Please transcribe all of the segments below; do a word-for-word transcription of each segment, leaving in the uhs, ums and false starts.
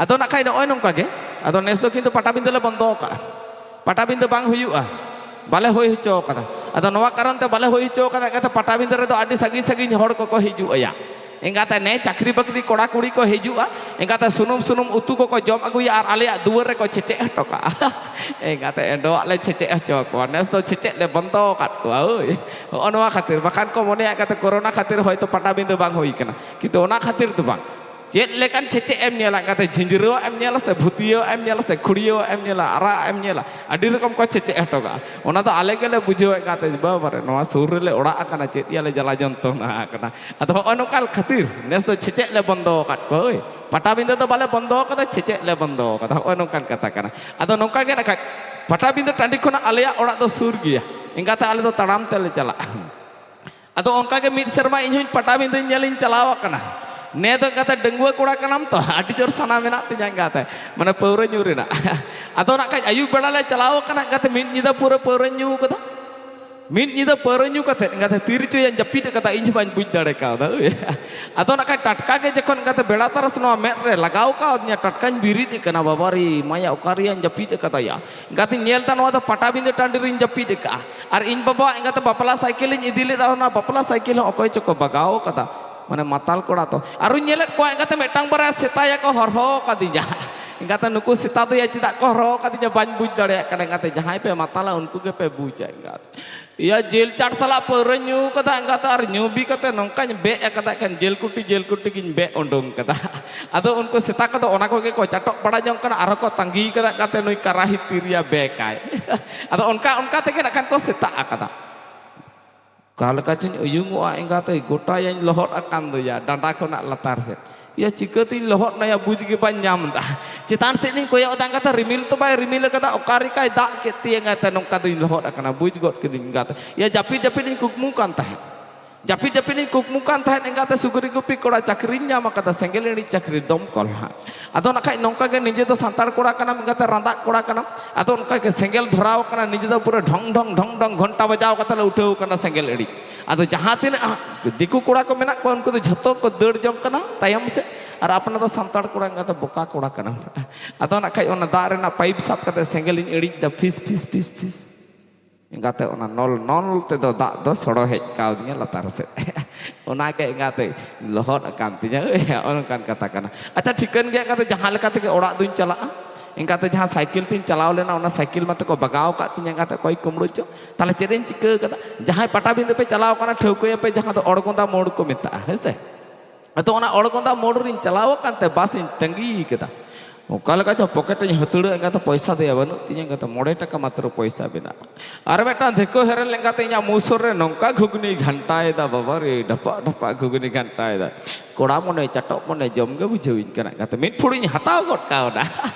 ᱟᱫᱚ ᱱᱟᱜ ᱠᱷᱟᱡ ᱱᱚᱜᱼᱚᱭ ᱱᱚᱝᱠᱟ ᱜᱮ, ᱟᱫᱚ ᱱᱮᱥ ᱫᱚ ᱠᱤᱱᱛᱩ ᱯᱟᱴᱟᱵᱤᱸᱫᱟᱹ ᱞᱮ ᱵᱚᱱᱫᱚ ᱟᱠᱟᱫᱼᱟ᱾ ᱯᱟᱴᱟᱵᱤᱸᱫᱟᱹ ᱵᱟᱝ ᱦᱩᱭᱩᱜᱼᱟ, ᱵᱟᱞᱮ ᱦᱩᱭ ᱦᱚᱪᱚ ᱟᱠᱟᱫᱟ᱾ ᱟᱫᱚ ᱱᱚᱣᱟ ᱠᱟᱨᱚᱱ ᱛᱮ ᱵᱟᱞᱮ ᱦᱩᱭ ᱦᱚᱪᱚ ᱟᱠᱟᱫᱟ, ᱮᱱᱠᱷᱟᱱ ᱯᱟᱴᱟᱵᱤᱸᱫᱟᱹ ᱨᱮᱫᱚ ᱟᱹᱰᱤ ᱥᱟᱺᱜᱤᱧ ᱥᱟᱺᱜᱤᱧ ᱦᱚᱲ ᱠᱚᱠᱚ ᱦᱤᱡᱩᱜᱼᱟ ᱭᱟ᱾ ᱮᱸᱜᱟᱛᱮ ᱱᱮ ᱪᱟᱹᱠᱨᱤ ᱵᱟᱹᱠᱨᱤ ᱠᱚᱲᱟ ᱠᱩᱲᱤ ᱠᱚ ᱦᱤᱡᱩᱜᱼᱟ, ᱮᱸᱜᱟᱛᱮ ᱥᱩᱱᱩᱢ ᱥᱩᱱᱩᱢ ᱩᱛᱩ ᱠᱚᱠᱚ ᱡᱚᱢ ᱟᱹᱜᱩᱭᱟ ᱟᱨ ᱟᱞᱮᱭᱟᱜ ᱫᱩᱣᱟᱹᱨ ᱨᱮᱠᱚ ᱪᱮᱪᱮᱫ ᱦᱚᱴᱚ ᱠᱟᱜᱼᱟ᱾ ᱮᱸᱜᱟᱛᱮ ᱮᱸᱰᱚᱣᱟᱜ ᱞᱮ ᱪᱮᱪᱮᱫ ᱦᱚᱪᱚ ᱠᱚᱣᱟ, ᱱᱮᱥ ᱫᱚ ᱪᱮᱪᱮᱫ ᱞᱮ ᱵᱚᱱᱫᱚ ᱟᱠᱟᱫ ᱠᱚᱣᱟ᱾ ᱳᱭ ᱦᱚᱸᱜᱼᱚ ᱱᱚᱣᱟ ᱠᱷᱟᱹᱛᱤᱨ, ᱵᱟᱠᱷᱟᱱ ᱠᱚ ᱢᱚᱱᱮᱭᱟ ᱮᱸᱜᱟᱛᱮ ᱠᱳᱨᱳᱱᱟ ᱠᱷᱟᱹᱛᱤᱨ ᱦᱚᱭᱛᱳ ᱯᱟᱴᱟᱵᱤᱸᱫᱟᱹ ᱵᱟᱝ ᱦᱩᱭ ᱠᱟᱱᱟ, ᱠᱤᱱᱛᱩ ᱚᱱᱟ ᱠᱷᱟᱹᱛᱤᱨ ᱫᱚ ᱵᱟᱝ᱾ ᱪᱮᱫ ᱞᱮᱠᱟᱱ ᱪᱮᱪᱮᱫ ᱮᱢ ᱧᱮᱞᱟ ᱮᱸᱜᱟᱛᱮ, ᱡᱷᱤᱸᱡᱽᱨᱟᱹᱣᱟᱜ ᱮᱢ ᱧᱮᱞᱟ ᱥᱮ ᱵᱷᱩᱛᱤᱭᱟᱹᱣᱟᱜ ᱮᱢ ᱧᱮᱞᱟ ᱥᱮ ᱠᱷᱩᱲᱭᱟᱹᱣᱟᱜ ᱮᱢ ᱧᱮᱞᱟ, ᱟᱨᱟᱜ ᱮᱢ ᱧᱮᱞᱟ, ᱟᱹᱰᱤ ᱨᱚᱠᱚᱢ ᱠᱚ ᱪᱮᱪᱮᱫ ᱦᱚᱴᱚ ᱠᱟᱜᱼᱟ᱾ ᱚᱱᱟ ᱫᱚ ᱟᱞᱮ ᱜᱮᱞᱮ ᱵᱩᱡᱷᱟᱹᱣᱮᱫ ᱮᱸᱜᱟᱛᱮ, ᱵᱟᱵᱟᱨᱮ ᱱᱚᱣᱟ ᱥᱩᱨ ᱨᱮᱞᱮ ᱚᱲᱟᱜ ᱟᱠᱟᱱᱟ, ᱪᱮᱫ ᱭᱟᱞᱮ ᱡᱟᱞᱟ ᱡᱚᱱᱛᱨᱚᱱᱟ ᱟᱠᱟᱱᱟ᱾ ᱟᱫᱚ ᱦᱚᱸᱜᱼᱚᱭ ᱱᱚᱝᱠᱟ ᱠᱷᱟᱹᱛᱤᱨ ᱱᱮᱥ ᱫᱚ ᱪᱮᱪᱮᱫ ᱞᱮ ᱵᱚᱱᱫᱚ ᱟᱠᱟᱫ ᱠᱚᱣᱟ᱾ ᱳᱭ ᱯᱟᱴᱟᱵᱤᱸᱫᱟᱹ ᱫᱚ ᱵᱟᱞᱮ ᱵᱚᱱᱫᱚ ᱟᱠᱟᱫᱟ, ᱪᱮᱪᱮᱫ ᱞᱮ ᱵᱚᱱᱫᱚ ᱟᱠᱟᱫᱟ, ᱦᱚᱸᱜᱼᱚᱭ ᱱᱚᱝᱠᱟᱱ ᱠᱟᱛᱷᱟ ᱠᱟᱱᱟ᱾ ᱟᱫᱚ ᱱᱚᱝᱠᱟ ᱜᱮ ᱱᱟᱜ ᱠᱷᱟᱡ ᱯᱟᱴᱟᱵᱤᱸᱫᱟᱹ ᱴᱟᱺᱰᱤ ᱠᱷᱚᱱᱟᱜ ᱟᱞᱮᱭᱟᱜ ᱚᱲᱟᱜ ᱫᱚ ᱥᱩᱨ ᱜᱮᱭᱟ, ᱮᱸᱜᱟᱛᱮ ᱟᱞᱮ ᱫᱚ ᱛᱟᱲᱟᱢ ᱛᱮᱞᱮ ᱪᱟᱞᱟᱜᱼᱟ᱾ ᱟᱫᱚ ᱚᱱᱠᱟ ᱜᱮ ᱢᱤᱫ ᱥᱮᱨᱢᱟ ᱤᱧ ᱦᱚᱸᱧ ᱯᱟᱴᱟᱵᱤᱸᱫᱟᱹᱧ ᱧᱮᱞᱤᱧ ᱪᱟᱞᱟᱣ ᱟᱠᱟᱱᱟ᱾ ᱱᱮ ᱫᱚ ᱮᱸᱜᱟᱛᱮ ᱰᱟᱺᱜᱩᱣᱟᱹ ᱠᱚᱲᱟ ᱠᱟᱱᱟᱢ ᱛᱚ, ᱟᱹᱰᱤ ᱡᱳᱨ ᱥᱟᱱᱟ ᱢᱮᱱᱟᱜ ᱛᱤᱧᱟ ᱮᱸᱜᱟᱛᱮ, ᱢᱟᱱᱮ ᱯᱟᱹᱣᱨᱟᱹ ᱧᱩ ᱨᱮᱱᱟᱜ᱾ ᱟᱫᱚ ᱱᱟᱜ ᱠᱷᱟᱡ ᱟᱹᱭᱩᱵ ᱵᱮᱲᱟ ᱞᱮ ᱪᱟᱞᱟᱣ ᱟᱠᱟᱱᱟ ᱮᱸᱜᱟᱛᱮ, ᱢᱤᱫ ᱧᱤᱫᱟᱹ ᱯᱩᱨᱟᱹ ᱯᱟᱹᱣᱨᱟᱹᱧ ᱧᱩ ᱠᱟᱫᱟ᱾ ᱢᱤᱫ ᱧᱤᱫᱟᱹ ᱯᱟᱹᱣᱨᱟᱹ ᱧᱩ ᱠᱟᱛᱮᱫ ᱮᱸᱜᱟᱛᱮ ᱛᱤ ᱨᱮᱪᱚ ᱭᱟᱧ ᱡᱟᱹᱯᱤᱫ ᱟᱠᱟᱫᱟ, ᱤᱧ ᱦᱚᱸ ᱵᱟᱹᱧ ᱵᱩᱡᱽ ᱫᱟᱲᱮ ᱠᱟᱣᱫᱟ᱾ ᱟᱫᱚ ᱱᱟᱜ ᱠᱷᱟᱡ ᱴᱟᱴᱠᱟ ᱜᱮ ᱡᱚᱠᱷᱚᱱ ᱮᱸᱜᱟᱛᱮ ᱵᱮᱲᱟ ᱛᱟᱨᱟᱥ ᱱᱚᱣᱟ ᱢᱮᱫ ᱨᱮ ᱞᱟᱜᱟᱣ ᱠᱟᱣᱫᱤᱧᱟ, ᱴᱟᱴᱠᱟᱧ ᱵᱤᱨᱤᱫ ᱟᱠᱟᱱᱟ, ᱵᱟᱵᱟ ᱨᱮ ᱢᱟᱭᱟ, ᱚᱠᱟ ᱨᱮᱭᱟᱧ ᱡᱟᱹᱯᱤᱫ ᱟᱠᱟᱫᱟ ᱭᱟ᱾ ᱮᱸᱜᱟᱛᱮᱧ ᱧᱮᱞ ᱮᱫᱟ ᱱᱚᱣᱟ ᱫᱚ ᱯᱟᱴᱟᱵᱤᱸᱫᱟᱹ ᱴᱟᱺᱰᱤ ᱨᱤᱧ ᱡᱟᱹᱯᱤᱫ ᱟᱠᱟᱫᱼᱟ᱾ ᱟᱨ ᱤᱧ ᱵᱟᱵᱟᱣᱟᱜ ᱮᱸᱜᱟᱛᱮ ᱵᱟᱯᱞᱟ ᱥᱟᱭᱠᱮᱞ ᱤᱧ ᱤᱫᱤ ᱞᱮᱫᱟ, ᱚᱱᱟ ᱵᱟᱯᱞᱟ ᱥᱟᱭᱠᱮᱞ ᱦᱚᱸ ᱚᱠᱚᱭ ᱪᱚᱠᱚ ᱵᱟᱜᱟᱣ ᱠᱟᱫᱟ, ᱢᱟᱱᱮ ᱢᱟᱛᱟᱞ ᱠᱚᱲᱟ ᱛᱚ᱾ ᱟᱨᱚᱧ ᱧᱮᱞᱮᱫ ᱠᱚᱣᱟ ᱮᱸᱜᱟᱛᱮ ᱢᱤᱫᱴᱟᱝ ᱵᱟᱨᱭᱟ ᱥᱮᱛᱟᱭᱟ ᱠᱚ ᱦᱚᱨᱦᱚ ᱠᱟᱫᱤᱧᱟ᱾ ᱮᱸᱜᱟᱛᱮ ᱱᱩᱠᱩ ᱥᱮᱛᱟ ᱫᱚᱭᱟ ᱪᱮᱫᱟᱜ ᱠᱚ ᱦᱚᱨᱦᱚ ᱠᱟᱫᱤᱧᱟ ᱵᱟᱹᱧ ᱵᱩᱡᱽ ᱫᱟᱲᱮᱭᱟᱜ ᱠᱟᱱᱟ ᱮᱸᱜᱟᱛᱮ, ᱡᱟᱦᱟᱸᱭ ᱯᱮ ᱢᱟᱛᱟᱞᱟ ᱩᱱᱠᱩ ᱜᱮᱯᱮ ᱵᱩᱡᱟ ᱮᱸᱜᱟᱛᱮ᱾ ᱤᱭᱟᱹ ᱡᱤᱞ ᱪᱟᱴ ᱥᱟᱞᱟᱜ ᱯᱟᱹᱣᱨᱟᱹᱧ ᱧᱩ ᱠᱟᱫᱟ ᱮᱸᱜᱟᱛᱮ, ᱟᱨ ᱧᱩ ᱵᱤ ᱠᱟᱛᱮ ᱱᱚᱝᱠᱟᱧ ᱵᱮᱜ ᱟᱠᱟᱫᱟ, ᱮᱠᱷᱮᱱ ᱡᱤᱞ ᱠᱩᱴᱤ ᱡᱤᱞ ᱠᱩᱴᱤ ᱜᱤᱧ ᱵᱮᱜ ᱩᱰᱩᱝ ᱠᱟᱫᱟ᱾ ᱟᱫᱚ ᱩᱱᱠᱩ ᱥᱮᱛᱟ ᱠᱚᱫᱚ ᱚᱱᱟ ᱠᱚᱜᱮ ᱠᱚ ᱪᱟᱴᱚᱜ ᱵᱟᱲᱟ ᱡᱚᱝ ᱠᱟᱱᱟ, ᱟᱨᱦᱚᱸ ᱠᱚ ᱛᱟᱸᱜᱤ ᱠᱟᱫᱟ ᱮᱸᱜᱟᱛᱮ, ᱱᱩᱭ ᱠᱟᱨᱟᱦᱤ ᱛᱤᱨᱮᱭᱟ ᱵᱮᱜᱟᱭ᱾ ᱟᱫᱚ ᱚᱱᱠᱟ ᱚᱱᱠᱟ ᱛᱮᱜᱮ ᱱᱟᱜ ᱠᱷᱟᱱ ᱠᱚ ᱥᱮᱛᱟᱜ ᱟᱠᱟᱫᱟ᱾ ᱚᱠᱟ ᱞᱮᱠᱟ ᱪᱚᱧ ᱩᱭᱩᱝᱚᱜᱼᱟ ᱮᱸᱜᱟᱛᱮ, ᱜᱚᱴᱟᱭᱟᱧ ᱞᱚᱦᱚᱫ ᱟᱠᱟᱱ ᱫᱚᱭᱟ, ᱰᱟᱸᱰᱟ ᱠᱷᱚᱱᱟᱜ ᱞᱟᱛᱟᱨ ᱥᱮᱫ᱾ ᱭᱟ ᱪᱤᱠᱟᱹᱛᱤᱧ ᱞᱚᱦᱚᱫ ᱱᱟᱭᱟ, ᱵᱩᱡᱽ ᱜᱮ ᱵᱟᱹᱧ ᱧᱟᱢ ᱮᱫᱟ᱾ ᱪᱮᱛᱟᱱ ᱥᱮᱫ ᱤᱧ ᱠᱚᱭᱚᱜ ᱮᱫᱟ ᱮᱸᱜᱟᱛᱮ, ᱨᱤᱢᱤᱞ ᱛᱚ ᱵᱟᱭ ᱨᱤᱢᱤᱞ ᱟᱠᱟᱫᱟ, ᱚᱠᱟ ᱨᱮᱠᱟᱭ ᱫᱟᱜ ᱠᱮᱫ ᱛᱮ ᱮᱸᱜᱟᱛᱮ ᱱᱚᱝᱠᱟ ᱫᱚᱧ ᱞᱚᱦᱚᱫ ᱟᱠᱟᱱᱟ, ᱵᱩᱡᱽ ᱜᱚᱫ ᱠᱤᱫᱤᱧ ᱮᱸᱜᱟᱛᱮ᱾ ᱭᱟ ᱡᱟᱹᱯᱤᱫ ᱡᱟᱹᱯᱤᱫ ᱤᱧ ᱠᱩᱠᱢᱩ ᱠᱟᱱ ᱛᱟᱦᱮᱸᱫ, ᱡᱟᱹᱯᱤᱫ ᱡᱟᱹᱯᱤᱫ ᱤᱧ ᱠᱩᱠᱢᱩ ᱠᱟᱱ ᱛᱟᱦᱮᱸᱫ ᱮᱸᱜᱟᱛᱮ, ᱥᱩᱠᱨᱤ ᱜᱩᱯᱤ ᱠᱚᱲᱟ ᱪᱟᱹᱠᱨᱤᱧ ᱧᱟᱢ ᱟᱠᱟᱫᱟ, ᱥᱮᱸᱜᱮᱞ ᱤᱬᱤᱡ ᱪᱟᱹᱠᱨᱤ, ᱫᱚᱢᱠᱚᱞ ᱦᱟᱸᱜ᱾ ᱟᱫᱚ ᱱᱟᱜ ᱠᱷᱟᱡ ᱱᱚᱝᱠᱟ ᱜᱮ ᱱᱤᱡᱮ ᱫᱚ ᱥᱟᱱᱛᱟᱲ ᱠᱚᱲᱟ ᱠᱟᱱᱟᱢ ᱮᱸᱜᱟᱛᱮ, ᱨᱟᱸᱫᱟᱜ ᱠᱚᱲᱟ ᱠᱟᱱᱟᱢ, ᱟᱫᱚ ᱚᱱᱠᱟ ᱜᱮ ᱥᱮᱸᱜᱮᱞ ᱫᱷᱚᱨᱟᱣ ᱟᱠᱟᱱᱟ, ᱱᱤᱡᱮ ᱫᱚ ᱯᱩᱨᱟᱹ ᱰᱷᱚᱝ ᱰᱷᱚᱝ ᱰᱷᱚᱝ ᱰᱷᱚᱝ ᱜᱷᱚᱱᱴᱟ ᱵᱟᱡᱟᱣ ᱠᱟᱛᱮ ᱞᱮ ᱩᱴᱷᱟᱹᱣ ᱠᱟᱱᱟ ᱥᱮᱸᱜᱮᱞ ᱤᱬᱤᱡ᱾ ᱟᱫᱚ ᱡᱟᱦᱟᱸ ᱛᱤᱱᱟᱹᱜ ᱫᱤᱠᱩ ᱠᱚᱲᱟ ᱠᱚ ᱢᱮᱱᱟᱜ ᱠᱚᱣᱟ ᱩᱱᱠᱩ ᱫᱚ ᱡᱷᱚᱛᱚ ᱠᱚ ᱫᱟᱹᱲ ᱡᱚᱝ ᱠᱟᱱᱟ ᱛᱟᱭᱚᱢ ᱥᱮᱫ, ᱟᱨ ᱟᱯᱱᱟᱨ ᱫᱚ ᱥᱟᱱᱛᱟᱲ ᱠᱚᱲᱟ ᱮᱸᱜᱟᱛᱮ ᱵᱚᱠᱟ ᱠᱚᱲᱟ ᱠᱟᱱᱟᱢ᱾ ᱟᱫᱚ ᱱᱟᱜ ᱠᱷᱟᱡ ᱚᱱᱟ ᱫᱟᱜ ᱨᱮᱱᱟᱜ ᱯᱟᱭᱤᱯ ᱥᱟᱵ ᱠᱟᱛᱮ ᱥᱮᱸᱜᱮᱞ ᱤᱧ ᱤᱲᱤᱡ ᱫᱟ, ᱯᱷᱤᱥ ᱯᱷᱤᱥ ᱯᱷᱤᱥ ᱯᱷᱤᱥ᱾ ᱮᱸᱜᱟᱛᱮ ᱚᱱᱟ ᱱᱚᱞ ᱱᱚᱞ ᱛᱮᱫᱚ ᱫᱟᱜ ᱫᱚ ᱥᱚᱲᱚ ᱦᱮᱡ ᱠᱟᱣᱫᱤᱧᱟ ᱞᱟᱛᱟᱨ ᱥᱮᱫ᱾ ᱚᱱᱟᱜᱮ ᱮᱸᱜᱟᱛᱮ ᱞᱚᱦᱚᱫ ᱟᱠᱟᱱ ᱛᱤᱧᱟᱹ᱾ ᱱᱚᱜᱼᱚ ᱱᱚᱝᱠᱟᱱ ᱠᱟᱛᱷᱟ ᱠᱟᱱᱟ᱾ ᱟᱪᱪᱷᱟ, ᱴᱷᱤᱠᱟᱹᱱ ᱜᱮᱭᱟ ᱮᱸᱜᱟᱛᱮ, ᱡᱟᱦᱟᱸ ᱞᱮᱠᱟ ᱛᱮᱜᱮ ᱚᱲᱟᱜ ᱫᱩᱧ ᱪᱟᱞᱟᱜᱼᱟ᱾ ᱮᱸᱜᱟᱛᱮ ᱡᱟᱦᱟᱸ ᱥᱟᱭᱠᱮᱞ ᱛᱤᱧ ᱪᱟᱞᱟᱣ ᱞᱮᱱᱟ, ᱚᱱᱟ ᱥᱟᱭᱠᱮᱞ ᱢᱟᱛᱚ ᱠᱚ ᱵᱟᱜᱟᱣ ᱟᱠᱟᱫ ᱛᱤᱧᱟᱹ ᱮᱸᱜᱟᱛᱮ, ᱚᱠᱚᱭ ᱠᱩᱢᱵᱽᱲᱩ ᱪᱚ᱾ ᱛᱟᱦᱞᱮ ᱪᱮᱫ ᱤᱧ ᱪᱤᱠᱟᱹ ᱠᱟᱫᱟ? ᱡᱟᱦᱟᱸᱭ ᱯᱟᱴᱟᱵᱤᱸᱫᱟᱹ ᱯᱮ ᱪᱟᱞᱟᱣ ᱠᱟᱱᱟ, ᱴᱷᱟᱹᱣᱠᱟᱹᱭᱟᱯᱮ ᱡᱟᱦᱟᱸ ᱫᱚ ᱚᱲᱜᱚᱸᱫᱟ ᱢᱳᱲ ᱠᱚ ᱢᱮᱛᱟᱜᱼᱟ, ᱦᱮᱸ ᱥᱮ? ᱟᱫᱚ ᱚᱱᱟ ᱚᱲᱜᱚᱸᱫᱟ ᱢᱳᱲ ᱨᱤᱧ ᱪᱟᱞᱟᱣ ᱟᱠᱟᱱ ᱛᱮ ᱵᱟᱥ ᱤᱧ ᱛᱟᱺᱜᱤ ᱠᱟᱫᱟ᱾ ᱚᱠᱟ ᱞᱮᱠᱟ ᱪᱚ ᱯᱚᱠᱮᱴ ᱤᱧ ᱦᱟᱹᱛᱲᱟᱹ ᱮᱸᱜᱟᱛᱮ, ᱯᱚᱭᱥᱟ ᱫᱚᱭᱟ ᱵᱟᱹᱱᱩᱜ ᱛᱤᱧᱟᱹ ᱮᱸᱜᱟᱛᱮ, ᱢᱚᱬᱮ ᱴᱟᱠᱟ ᱢᱟᱛᱨᱚ ᱯᱚᱭᱥᱟ ᱢᱮᱱᱟᱜᱼᱟ᱾ ᱟᱨ ᱢᱤᱫᱴᱟᱝ ᱫᱷᱮᱠᱚ ᱦᱮᱨᱮᱞ ᱮᱸᱜᱟᱛᱮ ᱤᱧᱟᱹᱜ ᱢᱩ ᱥᱩᱨ ᱨᱮ ᱱᱚᱝᱠᱟ ᱜᱷᱩᱜᱽᱱᱤ ᱜᱷᱟᱱᱴᱟᱭᱮᱫᱟ, ᱵᱟᱵᱟ ᱨᱮ, ᱰᱷᱟᱯᱟᱜ ᱰᱷᱟᱯᱟᱜ ᱜᱷᱩᱜᱽᱱᱤ ᱜᱷᱟᱱᱴᱟᱭᱮᱫᱟ᱾ ᱠᱚᱲᱟ ᱢᱚᱱᱮ ᱪᱟᱴᱚᱜ ᱢᱚᱱᱮ ᱡᱚᱢ ᱜᱮ ᱵᱩᱡᱷᱟᱹᱣᱤᱧ ᱠᱟᱱᱟ ᱮᱸᱜᱟᱛᱮ᱾ ᱢᱤᱫ ᱯᱷᱩᱲᱩᱜ ᱤᱧ ᱦᱟᱛᱟᱣ ᱜᱚᱫ ᱠᱟᱣᱱᱟ᱾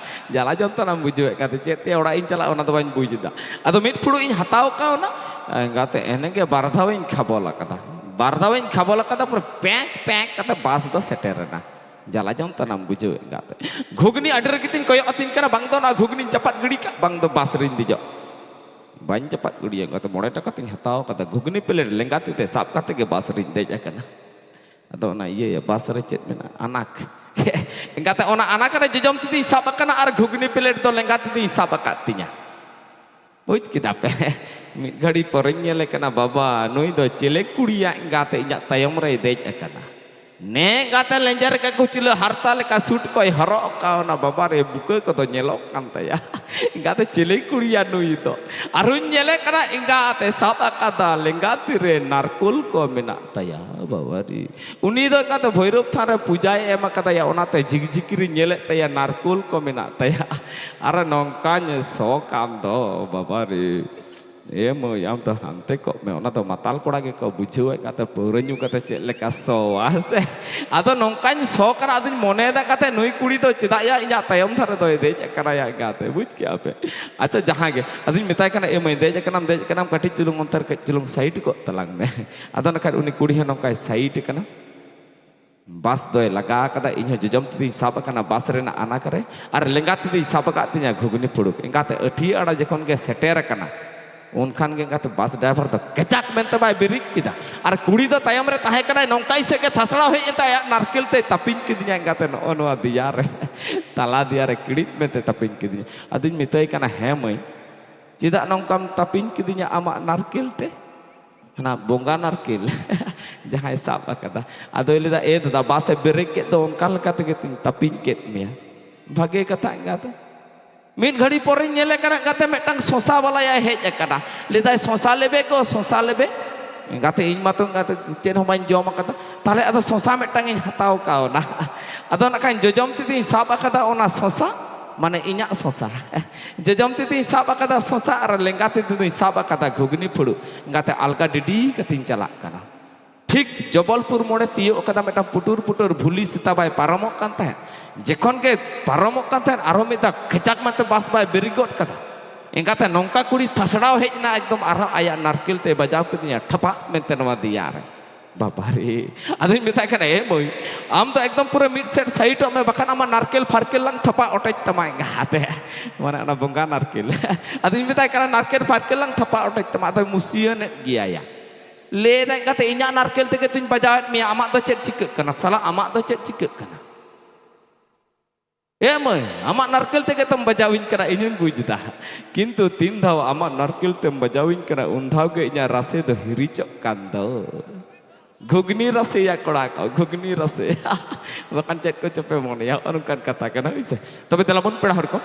ᱡᱟᱞᱟ ᱡᱚᱱᱛᱚᱱᱟᱢ ᱵᱩᱡᱷᱟᱹᱣᱮᱫ ᱠᱟᱱ ᱛᱮ ᱪᱮᱫ ᱛᱮ ᱚᱲᱟᱜ ᱤᱧ ᱪᱟᱞᱟᱜᱼᱟ, ᱚᱱᱟ ᱫᱚ ᱵᱟᱹᱧ ᱵᱩᱡᱽ ᱮᱫᱟ᱾ ᱟᱫᱚ ᱢᱤᱫ ᱯᱷᱩᱲᱩᱜ ᱤᱧ ᱦᱟᱛᱟᱣ ᱠᱟᱣᱱᱟ ᱮᱸᱜᱟᱛᱮ, ᱮᱱᱮ ᱜᱮ ᱵᱟᱨ ᱫᱷᱟᱣ ᱤᱧ ᱠᱷᱟᱵᱚᱞ ᱟᱠᱟᱫᱟ᱾ ᱵᱟᱨ ᱫᱷᱟᱣ ᱤᱧ ᱠᱷᱟᱵᱚᱞ ᱟᱠᱟᱫᱟ, ᱯᱩᱨᱟᱹ ᱯᱮᱸᱠ ᱯᱮᱸᱠ ᱠᱟᱛᱮ ᱵᱟᱥ ᱫᱚ ᱥᱮᱴᱮᱨ ᱮᱱᱟ᱾ ᱡᱟᱞᱟ ᱡᱚᱱᱛᱚᱱᱟᱢ ᱵᱩᱡᱷᱟᱹᱣᱮᱫ ᱮᱸᱜᱟᱛᱮ᱾ ᱜᱷᱩᱜᱽᱱᱤ ᱟᱹᱰᱤ ᱨᱟᱹᱜᱤ ᱛᱤᱧ ᱠᱚᱭᱚᱜ ᱟᱹᱛᱤᱧ ᱠᱟᱱᱟ, ᱵᱟᱝ ᱫᱚ ᱚᱱᱟ ᱜᱷᱩᱜᱽᱱᱤᱧ ᱪᱟᱯᱟᱫ ᱜᱤᱰᱤ ᱠᱟᱜ, ᱵᱟᱝ ᱫᱚ ᱵᱟᱥ ᱨᱤᱧ ᱫᱮᱡᱚᱜ᱾ ᱵᱟᱹᱧ ᱪᱟᱯᱟᱫ ᱜᱤᱰᱤᱭᱟ ᱮᱸᱜᱟᱛᱮ, ᱢᱚᱬᱮ ᱴᱟᱠᱟ ᱛᱤᱧ ᱦᱟᱛᱟᱣ ᱠᱟᱫᱟ, ᱜᱷᱩᱜᱽᱱᱤ ᱯᱞᱮᱴ ᱞᱮᱸᱜᱟ ᱛᱤ ᱛᱮ ᱥᱟᱵ ᱠᱟᱛᱮ ᱜᱮ ᱵᱟᱥ ᱨᱤᱧ ᱫᱮᱡ ᱟᱠᱟᱱᱟ᱾ ᱟᱫᱚ ᱚᱱᱟ ᱤᱭᱟᱹᱭᱟ, ᱵᱟᱥ ᱨᱮ ᱪᱮᱫ ᱢᱮᱱᱟᱜᱼᱟ? ᱟᱱᱟᱠ᱾ ᱮᱸᱜᱟᱛᱮ, ᱚᱱᱟ ᱟᱱᱟᱠ ᱨᱮ ᱡᱚᱡᱚᱢ ᱛᱤ ᱛᱤᱧ ᱥᱟᱵ ᱟᱠᱟᱱᱟ ᱟᱨ ᱜᱷᱩᱜᱽᱱᱤ ᱯᱞᱮᱴ ᱫᱚ ᱞᱮᱸᱜᱟ ᱛᱤ ᱛᱤᱧ ᱥᱟᱵ ᱟᱠᱟᱫ ᱛᱤᱧᱟ᱾ ᱵᱩᱡᱽ ᱠᱮᱫᱟ ᱯᱮ? ᱢᱤᱫ ᱜᱷᱟᱹᱲᱤ ᱯᱚᱨᱮᱧ ᱧᱮᱞᱮ ᱠᱟᱱᱟ, ᱵᱟᱵᱟ, ᱱᱩᱭ ᱫᱚ ᱪᱮᱞᱮ ᱠᱩᱲᱤᱭᱟᱜ ᱮᱸᱜᱟᱛᱮ ᱤᱧᱟᱹᱜ ᱛᱟᱭᱚᱢ ᱨᱮᱭ ᱫᱮᱡ ᱟᱠᱟᱱᱟ᱾ ᱱᱮ ᱮᱸᱜᱟᱛᱮ ᱞᱮᱸᱡᱮᱨ ᱠᱮᱫ ᱠᱩᱪᱞᱟᱹ ᱦᱟᱨᱛᱟ ᱞᱮᱠᱟ ᱥᱩᱴ ᱠᱚᱭ ᱦᱚᱨᱚᱜ ᱠᱟᱣᱱᱟ, ᱵᱟᱵᱟ ᱨᱮ, ᱵᱩᱠᱟᱹ ᱠᱚᱫᱚ ᱧᱮᱞᱚᱜ ᱠᱟᱱ ᱛᱟᱭᱟ᱾ ᱮᱸᱜᱟᱛᱮ, ᱪᱮᱞᱮ ᱠᱩᱲᱤᱭᱟ ᱱᱩᱭ ᱫᱚ? ᱟᱨᱦᱚᱧ ᱧᱮᱞᱮ ᱠᱟᱱᱟ, ᱮᱸᱜᱟᱛᱮ ᱥᱟᱵ ᱟᱠᱟᱫᱟ ᱞᱮᱸᱜᱟ ᱛᱤᱨᱮ ᱱᱟᱨᱠᱳᱞ ᱠᱚ ᱢᱮᱱᱟᱜ ᱛᱟᱭᱟ, ᱵᱟᱵᱟ ᱨᱮ᱾ ᱩᱱᱤ ᱫᱚ ᱮᱸᱜᱟᱛᱮ ᱵᱷᱳᱭᱨᱳᱵ ᱛᱷᱟᱱ ᱨᱮ ᱯᱩᱡᱟᱭ ᱮᱢ ᱟᱠᱟᱫᱟᱭᱟ, ᱚᱱᱟᱛᱮ ᱡᱷᱤᱠᱡᱷᱤᱠᱤᱨᱤ ᱧᱮᱞᱮᱫ ᱛᱟᱭᱟ, ᱱᱟᱨᱠᱳᱞ ᱠᱚ ᱢᱮᱱᱟᱜ ᱛᱟᱭᱟ᱾ ᱟᱨ ᱱᱚᱝᱠᱟᱧ ᱥᱚ ᱠᱟᱱ ᱫᱚ, ᱵᱟᱵᱟ ᱨᱮ᱾ ᱮ ᱢᱟᱹᱭ, ᱟᱢ ᱫᱚ ᱦᱟᱱᱛᱮ ᱠᱚᱜ ᱢᱮ, ᱚᱱᱟ ᱫᱚ ᱢᱟᱛᱟᱞ ᱠᱚᱲᱟ ᱜᱮᱠᱚ ᱵᱩᱡᱷᱟᱹᱣᱮᱫ ᱠᱟᱱ ᱛᱮ, ᱯᱟᱹᱣᱨᱟᱹ ᱧᱩ ᱠᱟᱛᱮ ᱪᱮᱫ ᱞᱮᱠᱟ ᱥᱚᱣᱟ, ᱦᱮᱸ ᱥᱮ? ᱟᱫᱚ ᱱᱚᱝᱠᱟᱧ ᱥᱚ ᱠᱟᱱᱟ, ᱟᱫᱚᱧ ᱢᱚᱱᱮᱭᱮᱫᱟ ᱠᱟᱛᱮ, ᱱᱩᱭ ᱠᱩᱲᱤ ᱫᱚ ᱪᱮᱫᱟᱜ ᱭᱟ ᱤᱧᱟᱜ ᱛᱟᱭᱚᱢ ᱫᱷᱟᱨᱮ ᱫᱚᱭ ᱫᱮᱡ ᱟᱠᱟᱱᱟ ᱭᱟ ᱮᱸᱜᱟᱛᱮ, ᱵᱩᱡᱽ ᱠᱮᱜᱼᱟ ᱯᱮ? ᱟᱪᱪᱷᱟ, ᱡᱟᱦᱟᱸ ᱜᱮ, ᱟᱫᱚᱧ ᱢᱮᱛᱟᱭ ᱠᱟᱱᱟ, ᱮ ᱢᱟᱹᱭ, ᱫᱮᱡ ᱟᱠᱟᱱᱟᱢ, ᱫᱮᱡ ᱟᱠᱟᱱᱟᱢ, ᱠᱟᱹᱴᱤᱡ ᱪᱩᱞᱩᱝ ᱚᱱᱛᱮ ᱨᱮ ᱠᱟᱹᱡ ᱪᱩᱞᱩᱝ ᱥᱟᱭᱤᱰ ᱠᱚᱜ ᱛᱟᱞᱟᱝ ᱢᱮ᱾ ᱟᱫᱚ ᱱᱟᱠᱷᱟᱡ ᱩᱱᱤ ᱠᱩᱲᱤ ᱦᱚᱸ ᱱᱚᱝᱠᱟᱭ ᱥᱟᱭᱤᱰ ᱟᱠᱟᱱᱟ᱾ ᱵᱟᱥ ᱫᱚᱭ ᱞᱟᱜᱟ ᱟᱠᱟᱫᱟ, ᱤᱧ ᱦᱚᱸ ᱡᱚᱡᱚᱢ ᱛᱤ ᱛᱤᱧ ᱥᱟᱵ ᱟᱠᱟᱱᱟ ᱵᱟᱥ ᱨᱮᱱᱟᱜ ᱟᱱᱟᱠ ᱨᱮ, ᱟᱨ ᱞᱮᱸᱜᱟ ᱛᱤ ᱛᱤᱧ ᱥᱟᱵ ᱟᱠᱟᱫ ᱛᱤᱧᱟ ᱜᱷᱩᱜᱽᱱᱤ ᱯᱷᱩᱲᱩᱜ᱾ ᱮᱸᱜᱟᱛᱮ, ᱟᱹᱴᱷᱤᱭᱟᱹ ᱟᱲᱟ ᱡᱚᱠᱷᱚᱱ ᱜᱮ ᱥᱮᱴᱮᱨ ᱟᱠᱟᱱᱟ, ᱩᱱᱠᱷᱟᱱ ᱜᱮ ᱮᱸᱜᱟᱛᱮ ᱵᱟᱥ ᱰᱨᱟᱭᱵᱷᱟᱨ ᱫᱚ ᱠᱮᱪᱟᱠ ᱢᱮᱱᱛᱮ ᱵᱟᱭ ᱵᱮᱨᱮᱠ ᱠᱮᱫᱟ᱾ ᱟᱨ ᱠᱩᱲᱤ ᱫᱚ ᱛᱟᱭᱚᱢ ᱨᱮ ᱛᱟᱦᱮᱸ ᱠᱟᱱᱟᱭ, ᱱᱚᱝᱠᱟ ᱤᱧ ᱥᱮᱫ ᱜᱮ ᱛᱷᱟᱥᱲᱟᱣ ᱦᱮᱡ ᱮᱱᱛᱮ ᱟᱭᱟᱜ ᱱᱟᱨᱠᱮᱞ ᱛᱮᱭ ᱛᱟᱹᱯᱤᱧ ᱠᱤᱫᱤᱧᱟ ᱮᱸᱜᱟᱛᱮ, ᱱᱚᱜᱼᱚ ᱱᱚᱣᱟ ᱫᱮᱭᱟ ᱨᱮ, ᱛᱟᱞᱟ ᱫᱮᱭᱟ ᱨᱮ ᱠᱤᱲᱤᱫ ᱢᱮᱱᱛᱮ ᱛᱟᱹᱯᱤᱧ ᱠᱤᱫᱤᱧᱟ᱾ ᱟᱫᱚᱧ ᱢᱮᱛᱟᱭ ᱠᱟᱱᱟ, "ᱦᱮᱸ ᱢᱟᱹᱭ, ᱪᱮᱫᱟᱜ ᱱᱚᱝᱠᱟᱢ ᱛᱟᱹᱯᱤᱧ ᱠᱤᱫᱤᱧᱟ ᱟᱢᱟᱜ ᱱᱟᱨᱠᱮᱞ ᱛᱮ?" ᱦᱟᱱᱟ ᱵᱚᱸᱜᱟ ᱱᱟᱨᱠᱮᱞ ᱡᱟᱦᱟᱸᱭ ᱥᱟᱵ ᱟᱠᱟᱫᱟ᱾ ᱟᱫᱚᱭ ᱞᱟᱹᱭᱫᱟ, "ᱮ ᱫᱟᱫᱟ, ᱵᱟᱥ ᱮ ᱵᱮᱨᱮᱠ ᱠᱮᱫ ᱫᱚ, ᱚᱱᱠᱟ ᱞᱮᱠᱟ ᱛᱮᱜᱮ ᱛᱚᱧ ᱛᱟᱹᱯᱤᱧ ᱠᱮᱫ ᱢᱮᱭᱟ᱾" ᱵᱷᱟᱜᱮ ᱠᱟᱛᱷᱟ ᱮᱸᱜᱟᱛᱮ᱾ ᱢᱤᱫ ᱜᱷᱟᱹᱲᱤ ᱯᱚᱨᱮᱧ ᱧᱮᱞᱮ ᱠᱟᱱᱟ ᱮᱸᱜᱟᱛᱮ, ᱢᱤᱫᱴᱟᱝ ᱥᱚᱥᱟ ᱵᱟᱞᱟᱭᱟᱭ ᱦᱮᱡ ᱟᱠᱟᱱᱟ᱾ ᱞᱟᱹᱭᱫᱟᱭ, "ᱥᱚᱥᱟ ᱞᱮᱵᱮ ᱜᱚ, ᱥᱚᱥᱟ ᱞᱮᱵᱮ?" ᱮᱸᱜᱟᱛᱮ, ᱤᱧ ᱢᱟᱛᱚ ᱮᱸᱜᱟᱛᱮ ᱪᱮᱫ ᱦᱚᱸ ᱵᱟᱹᱧ ᱡᱚᱢ ᱟᱠᱟᱫᱟ᱾ ᱛᱟᱦᱞᱮ ᱟᱫᱚ ᱥᱚᱥᱟ ᱢᱤᱫᱴᱟᱝ ᱤᱧ ᱦᱟᱛᱟᱣ ᱠᱟᱣᱱᱟ᱾ ᱟᱫᱚ ᱱᱟᱜ ᱠᱷᱟᱱ ᱡᱚᱡᱚᱢ ᱛᱤ ᱛᱤᱧ ᱥᱟᱵ ᱟᱠᱟᱫᱟ ᱚᱱᱟ ᱥᱚᱥᱟ, ᱢᱟᱱᱮ ᱤᱧᱟᱹᱜ ᱥᱚᱥᱟ᱾ ᱡᱚᱡᱚᱢ ᱛᱤ ᱛᱤᱧ ᱥᱟᱵ ᱟᱠᱟᱫᱟ ᱥᱚᱥᱟ ᱟᱨ ᱞᱮᱸᱜᱟ ᱛᱤ ᱛᱤᱧ ᱥᱟᱵ ᱟᱠᱟᱫᱟ ᱜᱷᱩᱜᱽᱱᱤ ᱯᱷᱩᱲᱩᱜ᱾ ᱮᱸᱜᱟᱛᱮ, ᱟᱞᱜᱟ ᱰᱤᱰᱤ ᱠᱟᱛᱮᱧ ᱪᱟᱞᱟᱜ ᱠᱟᱱᱟ᱾ ᱴᱷᱤᱠ ᱡᱚᱵᱚᱞᱯᱩᱨ ᱢᱳᱲᱮ ᱛᱤᱭᱳᱜ ᱠᱟᱫᱟ, ᱢᱤᱫᱴᱟᱝ ᱯᱩᱴᱩᱨ ᱯᱩᱴᱩᱨ ᱵᱷᱩᱞᱤ ᱥᱮᱛᱟ ᱵᱟᱭ ᱯᱟᱨᱚᱢᱚᱜ ᱠᱟᱱ ᱛᱟᱦᱮᱸᱫ᱾ ᱡᱚᱠᱷᱚᱱ ᱜᱮ ᱯᱟᱨᱚᱢᱚᱜ ᱠᱟᱱ ᱛᱟᱦᱮᱸᱫ, ᱟᱨᱦᱚᱸ ᱢᱤᱫ ᱫᱷᱟᱣ ᱠᱮᱪᱟᱠ ᱢᱮᱱᱛᱮ ᱵᱟᱥ ᱵᱟᱭ ᱵᱮᱨᱮᱠ ᱜᱚᱫ ᱠᱟᱫᱟ᱾ ᱮᱸᱜᱟᱛᱮ, ᱱᱚᱝᱠᱟ ᱠᱩᱲᱤ ᱛᱷᱟᱥᱲᱟᱣ ᱦᱮᱡ ᱮᱱᱟ, ᱮᱠᱫᱚᱢ ᱟᱨᱦᱚᱸ ᱟᱭᱟᱜ ᱱᱟᱨᱠᱮᱞ ᱛᱮ ᱵᱟᱡᱟᱣ ᱠᱤᱫᱤᱧᱟ ᱴᱷᱟᱯᱟᱜ ᱢᱮᱱᱛᱮ ᱱᱚᱣᱟ ᱫᱮᱭᱟ ᱨᱮ᱾ ᱵᱟᱵᱟᱨᱮ! ᱟᱫᱚᱧ ᱢᱮᱛᱟᱭ ᱠᱟᱱᱟ, "ᱮ ᱢᱟᱹᱭ, ᱟᱢ ᱫᱚ ᱮᱠᱫᱚᱢ ᱯᱩᱨᱟᱹ ᱢᱤᱫ ᱥᱮᱫ ᱥᱟᱭᱤᱰᱚᱜ ᱢᱮ, ᱵᱟᱠᱷᱟᱱ ᱟᱢᱟᱜ ᱱᱟᱨᱠᱮᱞ ᱯᱷᱟᱨᱠᱮᱞ ᱞᱟᱝ ᱛᱷᱟᱯᱟ ᱚᱴᱮᱡ ᱛᱟᱢᱟ ᱮᱸᱜᱟᱛᱮ᱾" ᱢᱟᱱᱮ ᱚᱱᱟ ᱵᱚᱸᱜᱟ ᱱᱟᱨᱠᱮᱞ᱾ ᱟᱫᱚᱧ ᱢᱮᱛᱟᱭ ᱠᱟᱱᱟ, "ᱱᱟᱨᱠᱮᱞ ᱯᱷᱟᱨᱠᱮᱞ ᱞᱟᱝ ᱛᱷᱟᱯᱟ ᱚᱴᱮᱡ ᱛᱟᱢᱟ᱾" ᱟᱫᱚᱭ ᱢᱩᱥᱤᱭᱟᱹᱱᱮᱫ ᱜᱮᱭᱟᱭᱟ᱾ ᱞᱟᱹᱭᱫᱟᱭ, "ᱮᱸᱜᱟᱛᱮ, ᱤᱧᱟᱹᱜ ᱱᱟᱨᱠᱮᱞ ᱛᱮᱜᱮ ᱛᱚᱧ ᱵᱟᱡᱟᱣᱮᱫ ᱢᱮᱭᱟ, ᱟᱢᱟᱜ ᱫᱚ ᱪᱮᱫ ᱪᱤᱠᱟᱹᱜ ᱠᱟᱱᱟ? ᱥᱟᱞᱟ, ᱟᱢᱟᱜ ᱫᱚ ᱪᱮᱫ ᱪᱤᱠᱟᱹᱜ ᱠᱟᱱᱟ?" ᱮ ᱢᱟᱹᱭ, ᱟᱢᱟᱜ ᱱᱟᱨᱠᱮᱞ ᱛᱮᱜᱮ ᱛᱚᱢ ᱵᱟᱡᱟᱣᱤᱧ ᱠᱟᱱᱟ, ᱤᱧ ᱦᱚᱧ ᱵᱩᱡᱽ ᱮᱫᱟ᱾ ᱠᱤᱱᱛᱩ ᱛᱤᱱ ᱫᱷᱟᱣ ᱟᱢᱟᱜ ᱱᱟᱨᱠᱮᱞ ᱛᱮᱢ ᱵᱟᱡᱟᱣᱤᱧ ᱠᱟᱱᱟ, ᱩᱱ ᱫᱷᱟᱣ ᱜᱮ ᱤᱧᱟᱹᱜ ᱨᱟᱥᱮ ᱫᱚ ᱦᱤᱨᱤᱪᱚᱜ ᱠᱟᱱ ᱫᱚ᱾ ᱜᱷᱩᱜᱽᱱᱤ ᱨᱟᱥᱮᱭᱟ ᱠᱚᱲᱟ ᱠᱚ, ᱜᱷᱩᱜᱽᱱᱤ ᱨᱟᱥᱮ᱾ ᱵᱟᱠᱷᱟᱱ ᱪᱮᱫ ᱠᱚᱪᱚ ᱯᱮ ᱢᱚᱱᱮᱭᱟ, ᱱᱚᱜᱼᱚ ᱱᱚᱝᱠᱟᱱ ᱠᱟᱛᱷᱟ ᱠᱟᱱᱟ, ᱦᱳᱭ ᱥᱮ? ᱛᱚᱵᱮ ᱫᱮᱞᱟ ᱵᱚᱱ ᱯᱮᱲᱟ ᱦᱚᱲ ᱠᱚ,